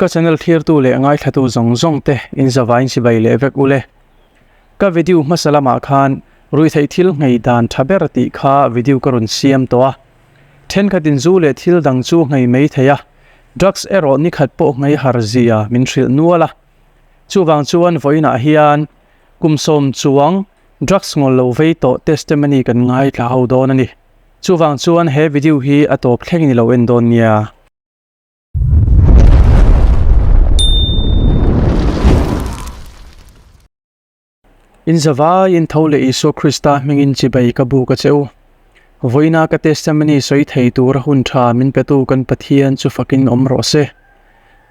Ka channel thlirtu leh ngaithlatu zawng zawng te in zavain chibai leh vek ule. Ka video hmasa lamah khan ruihtheih thil nghei dan tha ber tih kha video ka rawn siam tawh a. Thenkhat in zu leh thil dang chu nghei mai thei a, drugs erawh nikhat pawh nghei har zia min hrilh nual a. Chuvang chuan vawiinah hian kum sawm chuang drugs ngawl lo vei tawh testimony kan ngaithla ho dawn a ni. Chuvang chuan he video hi a tawp thleng ni lo en dawn nia. In zavaiin tho leh Isua Krista hmingin chibai ka buk a che u. Vawiina ka testimony sawi thei tura hun tha min petu kan Pathian chu fakin awm rawh se.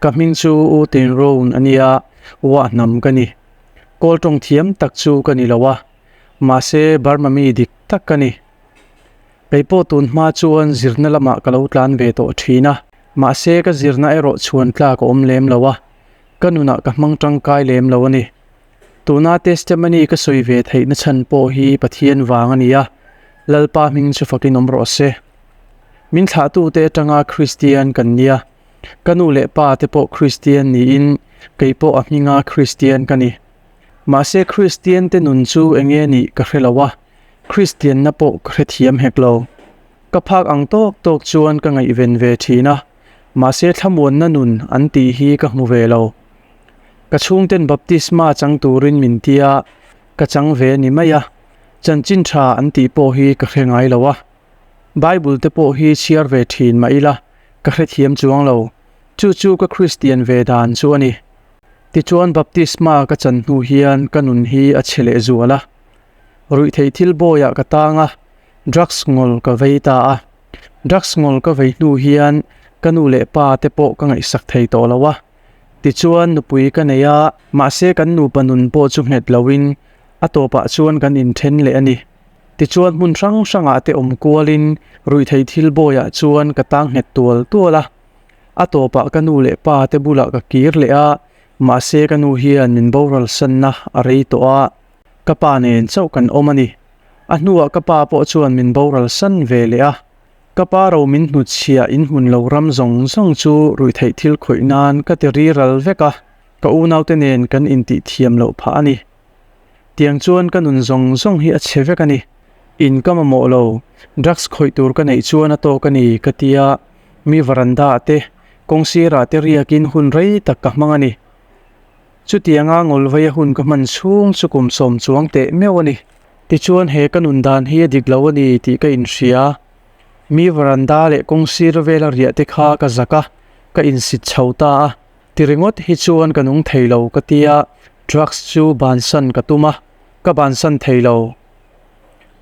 Ka hming chu U Tin Roan a nia, Wah hnam ka ni. Kawl tawng thiam tak chu ka ni lo a, mahse Burma mi dik tak ka ni. Kei pawh tun hma chuan zirna lamah ka lo tlan ve tawh thin a, mahse ka zirna erawh chhuan tlak a awm lem lo a, ka nunah ka hmang tangkai lem lo a ni. Tuna testimony ka sawi ve theihna chhan pawh hi Pathian vang a ni a, Lalpa hming chu fakin awm rawh se. Min thlahtute atanga Kristian kan nia, ka nu leh pa te pawh Kristian niin kei pawh a hminga Kristian ka ni. Mahse Kristian te nun chu enge nih ka hre lo a, Kristianna pawh ka hrethiam hek lo. Ka phak ang tawk tawk chuan ka ngaihven ve thin a, mahse thlamuanna nun an tih hi ka hmu ve lo. Ka chhungten baptisma chang turin min tia, ka chang ve ni mai a, chanchin tha an tih pawh hi ka hre ngai lo a. Bible te pawh hi chhiar ve thin mah ila, ka hrethiam chuang lo. Chu chu ka Kristian ve dan chu a ni. Tichuan baptisma ka chan hnu hian ka nun hi a chhe leh zual a. Ruihtheih thil bawiah ka tang a, drugs ngawl ka vei ta a. Drugs ngawl ka vei hnu hian ka nu leh pa te pawh ka ngaihsak thei tawh lo a. Tichuan nupui ka nei a, mahse kan nupa nun pawh chu nghet loin a tawpah chuan kan inthen leh a ni. Tichuan hmun hrang hrangah te awm kualin ruihtheih thil bawiah chuan ka tang nghet tual tual a. A tawpah ka nu leh pa te bulah ka kir leh a, mahse ka nu hian min boral sanna a rei tawh a. Ka pa nen chauh kan awm a ni. A hnuah ka pa pawh chuan min boral san ve leh a. Ka pa ro min hnutchhiah in hmun lo ram zawng zawng chu ruihtheih thil khawih nan ka ti ri ral vek a, ka unaute nen kan intih thiam loh phah a ni. Tiang chuan ka nun zawng zawng hi a chhe vek a ni. In ka mamawh lo, drugs khawih tur ka neih chuan a tawk a ni ka ti a, mi varanda ah te, kawng sirah te riakin hun rei tak ka hmang a ni. Chutianga ngawlveia hun ka hman chhung chu kum sawm chuang teh meuh a ni. Tichuan he ka nun dan hi a dik lo a ni tih ka inhria. Mi varanda leh kawng sir vela riah te kha ka zak a, ka insit chho ta a. Ti ringawt hi chuan ka nung thei lo ka tia, drugs chu bansan ka tum a, ka bansan thei lo.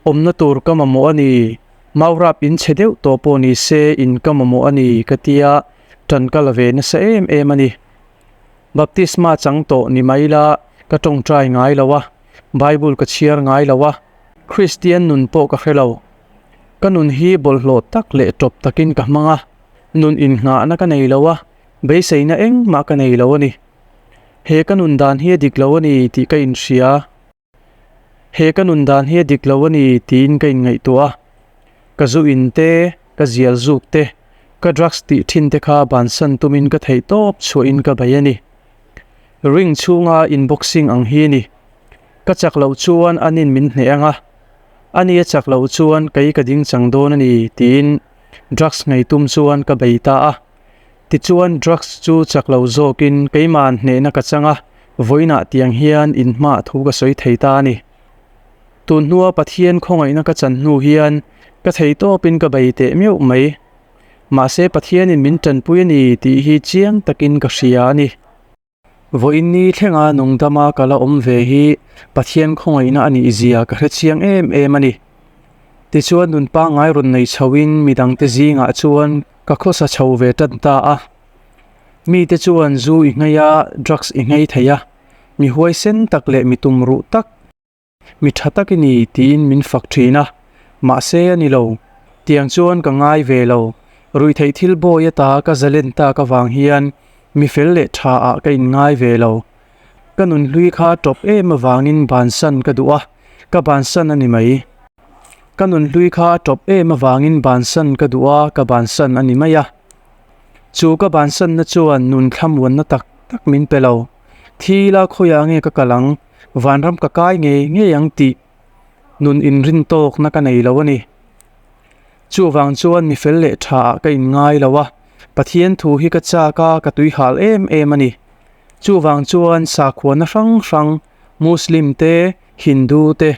Awmna tur ka mamawh a ni, Maurap in chhe deuh tawh pawh ni se in ka mamawh a ni ka tia, ṭan ka la ve nasa em em a ni. Baptisma chang tawh ni mai la, ka tawngtai ngai lo a, Bible ka chhiar ngai lo a, Kristian nun pawh ka hre lo. Ka nun hi bawlhhlawh tak leh tawp takin ka hmang a, nun innghahna ka nei lo a, beiseina engmah ka nei lo a ni. He ka nun dan hi a dik lo a ni tih ka inhria. He ka nun dan hi a dik lo a ni tiin ka inngaihtuah a, ka zu in te, ka zial zuk te, ka drugs tih thin te kha bansan tumin ka theih tawp chhuahin ka bei a ni. Ring chhunga in boxing ang hi a ni. Ka chak loh chuan anin min hneh ang a, ani a chak loh chuan kei ka ding chang dawn a ni tiin drugs ngei tum chuan ka bei ta a. Tichuan drugs chu chak lo zawkin keima'n hnehna ka chang a, vawiinah tiang hian inhmah thu ka sawi thei ta a ni. Tun hnua Pathian khawngaihna ka chan hnu hian ka thei tawpin ka bei teh meuh mai. Mahse Pathianin min tanpui a ni tih hi chiang takin ka hria a ni. Vawiin ni thlenga nungdama ka la awm ve hi Pathian khawngaihna a nih zia ka hre chiang em em a ni. Tichuan nun pangngai rawn nei chhoin midangte zingah chuan ka khawsa chho ve tan ta a. Mite chuan zu i nghei a, drugs i nghei thei a, mi huaisen tak leh mi tumruh tak, Mi tha tak i ni tiin min fak thin a, mahse a ni lo. Tiang chuan ka ngai ve lo. Ruihtheih thil bawi ata ka zalen tak avang hian mi fel leh tha ah ka inngai ve lo. Ka nunhlui kha tawp em avangin bansan ka duh a, ka bansan a ni mai. Ka nunhlui kha tawp em avangin bansan ka duh a, ka bansan a ni mai a. Chu ka bansanna chuan nun thlamuanna tak tak min pe lo. Thi ila khawiah nge ka kal ang, vanram ka kai ngei ngei ang tih nun inrin tawkna ka nei lo a ni. Chuvang chuan mi fel leh tha ah ka inngai lo a, Pathian thu hi ka chak a, ka tuihal em em a ni. Chuvang chuan sakhuana hrang hrang, Muslim te, Hindu te,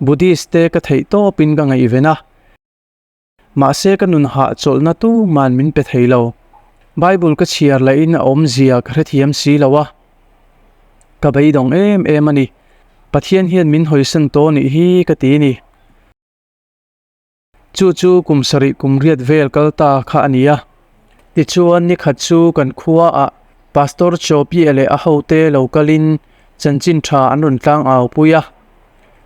Buddhist te ka theih tawpin ka ngaihven a. Mahse ka nun hahchawlhna tuman min pe thei lo. Bible ka chhiar lahin a awmzia ka hrethiam si lo a. Ka beidawng em em a ni. Pathian hian min hawisan tawh nih hi ka ti a ni. Chu chu kum sarih kum riat vel kal ta kha a ni a. Tichuan nikhat chu kan khua ah Pastor Chawpie leh a hote lo kalin chanchin tha an rawn tlang au pui a.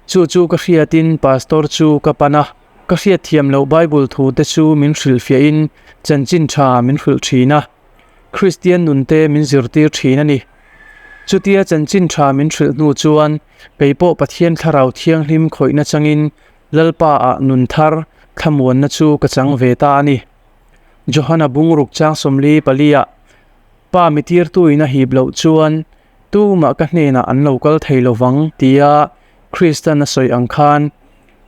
Chu chu ka hriatin Pastor chu ka pan a. Ka hriatthiam loh Bible thu te chu min hrilhfiahin chanchin tha min hrilh thin a, Kristian nun te min zirtir thin a ni. Chutia chanchin tha min hrilh hnu chuan kei pawh Pathian Thlarau Thianghlim khawihna changin Lalpa ah nun thar thlamuanna chu ka chang ve ta a ni. Johana bungruk chang 44 ah, Pa mitirtuin a hip loh chuan tumah ka hnenah an lo kal thei lovang tia Kristan a sawi ang khan,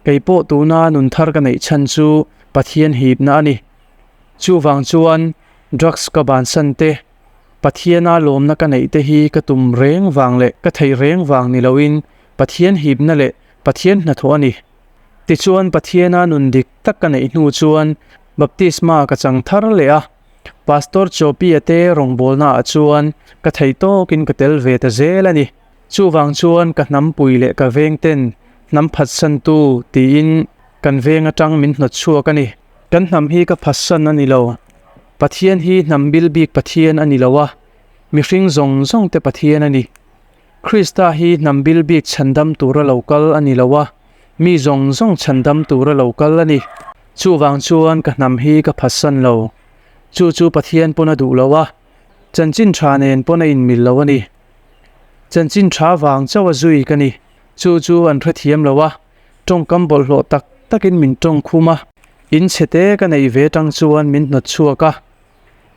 Kei pawh tuna nun thar ka neih chhan chu Pathian hipna a ni. Chuvang chuan drugs ka bansan te, Pathiana lawmna ka neih te hi ka tum reng vang leh ka theih reng vang ni loin Pathian hipna leh Pathian hnathawh a ni. Tichuan Pathiana nun dik tak ka neih hnu chuan baptisma ka chang thar leh a, Pastor Chopia te rawngbawlnaah chuan ka theih tawkin ka tel ve ta zel a ni. Chuvang chuan ka hnampui leh ka veng ten hnam phatsantu tiin kan veng atang min hnawt chhuak a ni. Kan hnam hi ka phatsan a ni lo. Pathian hi hnam bil bik Pathian a ni lo a, mihring zawng zawng te Pathian a ni. Krista hi hnam bil bik chhandam tura lo kal a ni lo a, mi zawng zawng chhandam tura lo kal a ni. Chuvang chuan ka hnam hi ka phatsan lo. Chu chu Pathian pawn a duh lo a, chanchin tha nen pawn a inmil lo a ni. Chanchin tha vang chauh a zui ka ni. Chu chu an hrethiam lo a, tawngkam bawlhhlawh tak takin min tawng khum a. In chhete ka neih ve atang chuan min hnawt chhuak a,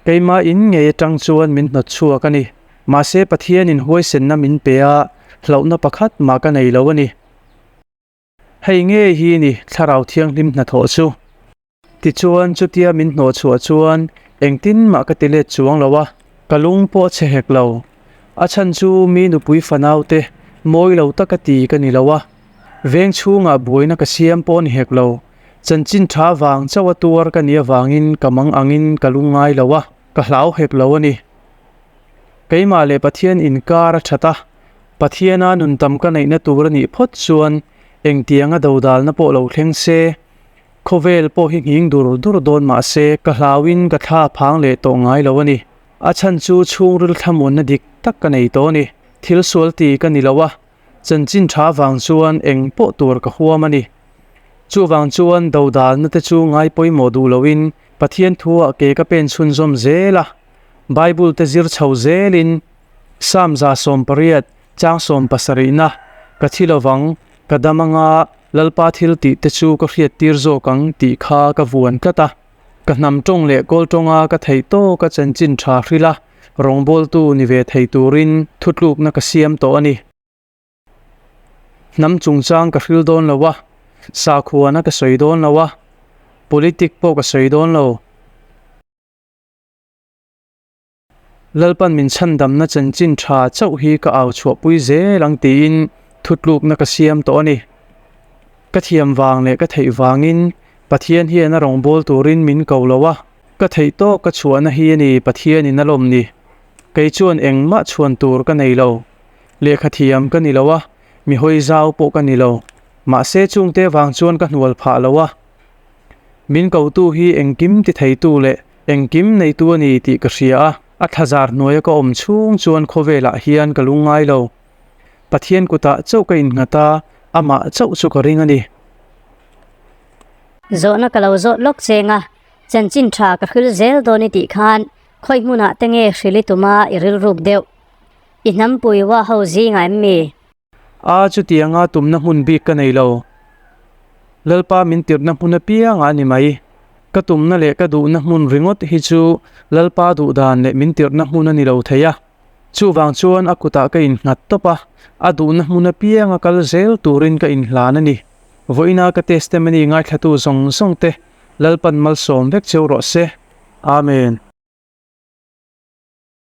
keimah in ngei atang chuan min hnawt chhuak a ni. Mahse Pathianin huaisenna min pe a, hlauhna pakhat mah ka nei lo a ni. Hei ngei hi ni Thlarau Thianghlim hnathawh chu. Tichuan chutia min hnawh chhuah chuan engtin mah ka ti let chuang lo a, ka lung pawh a chhe hek lo. A chhan chu mi nupui fanau te mawi lo taka ti ka ni lo a, veng chhungah buaina ka siam pawh a ni hek lo. Chanchin tha vang chauh a tuar ka nih avangin ka mang angin ka lung ngai lo a, ka hlau hek lo a ni. Keimah leh Pathian inkar a that a, Pathiana nun tam ka neihna tur a nih phawt chuan engtianga dodalna pawh lo thleng se, Khawvel pawh hi nghing dur dur dawn mah se ka hlauin ka thla phang leh tawh ngai lo a ni. A chhan chu chhungril thlamuanna dik tak ka nei tawh a ni. Thil sual ti ka ni lo a, chanchin tha vang chuan eng pawh tur ka huam a ni. Chuvang chuan dodalna te chu ngai pawimawh duh loin Pathian thuah ke ka pen chhunzawm zel a, Bible te zir chho zelin Psalm 118 chang 70na ka thi lovang ka dam anga Lalpa thil tih te chu ka hriat tir zawk ang tih kha ka vuan tlat a. Ka hnam tawng leh kawl tawnga ka theih tawk a chanchin tha hrilh a, rawngbawltu ni ve thei turin thutlukna ka siam tawh a ni. Hnam chungchang ka hril dawn lo a, sakhuana ka sawi dawn lo a, politic pawh ka sawi dawn lo. Lalpan min chhandamna chanchin tha chauh hi ka au chhuahpui zel ang tiin thutlukna ka siam tawh a ni. Ka thiam vang leh ka theih vangin Pathian hian a rawngbâwl turin min ko lo a, ka theih tawk ka chhuahna hi a ni Pathianin a lawm ni. Kei chuan engmah chhuan tur ka nei lo. Lehkha thiam ka ni lo a, mi hawi zau pawh ka ni lo. Mahse chungte vang chuan ka hnual phah lo a. Min kotu hi engkim ti theitu leh Engkim neitu a ni tih ka hria a, a thlazar hnuaia ka awm chhung chuan khawvelah hian ka lungngai lo. Pathian kutah chauh ka innghat a, amah chauh chu ka ring a ni. Zawhna ka lo zawt lawk cheng a, chanchin tha ka hril zel dawn i tih khan khawi hmunah te nge hril i tuma i rilruk deuh? I hnampui wa ho zingah em mi? A, chutianga tumna hmun bik ka nei lo. Lalpa min tirhna hmun apiangah a ni mai. Ka tumna leh ka duhna hmun ringawt hi chu Lalpa duh dan leh min tirhna hmun a ni lo thei a. Chuvang chuan a kutah ka innghat tawp a, a duhna hmun apianga kal zel turin ka inhlan a ni. Vawiina ka testimony ngaithlatu zawng zawng te Lalpan malsawm vek cheu rawh se. Amen.